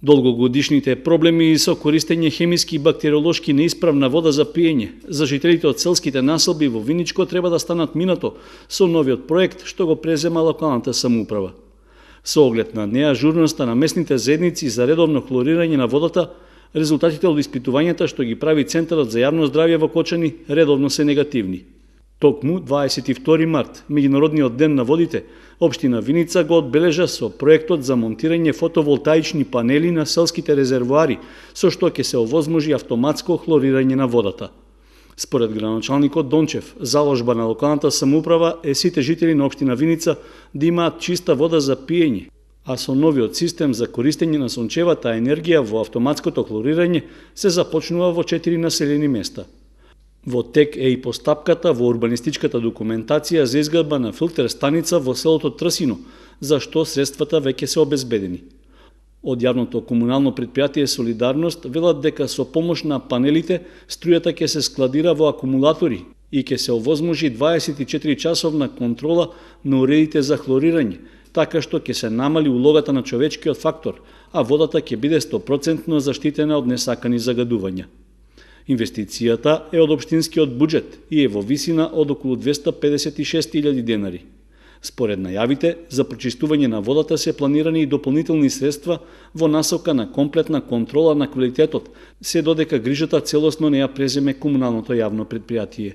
Долгогодишните проблеми со користење хемиски и бактериолошки неисправна вода за пиење за жителите од селските населби во Виничко треба да станат минато со новиот проект што го презема локалната самоуправа. Со оглед на неажурноста на местните заедници за редовно хлорирање на водата, резултатите од испитувањата што ги прави Центарот за јавно здравје во Кочани редовно се негативни. Токму 22 март, Меѓународниот ден на водите, Општина Виница го одбележа со проектот за монтирање фотоволтаични панели на селските резервоари, со што ќе се овозможи автоматско хлорирање на водата. Според градоначалникот Дончев, заложба на локалната самоуправа е сите жители на Општина Виница да имаат чиста вода за пиење, а со новиот систем за користење на сончевата енергија во автоматското хлорирање се започнува во 4 населени места. Во тек е и постапката во урбанистичката документација за изградба на филтер станица во селото Трсино, за што средствата веќе се обезбедени. Од јавното комунално предпријатие Солидарност велат дека со помош на панелите струјата ќе се складира во акумулатори и ќе се овозможи 24 часовна контрола на уредите за хлорирање, така што ќе се намали улогата на човечкиот фактор, а водата ќе биде 100% заштитена од несакани загадувања. Инвестицијата е од општинскиот буџет и е во висина од околу 256.000 денари. Според најавите, за прочистување на водата се планирани и дополнителни средства во насока на комплетна контрола на квалитетот, се додека грижата целосно не ја преземе комуналното јавно предпријатие.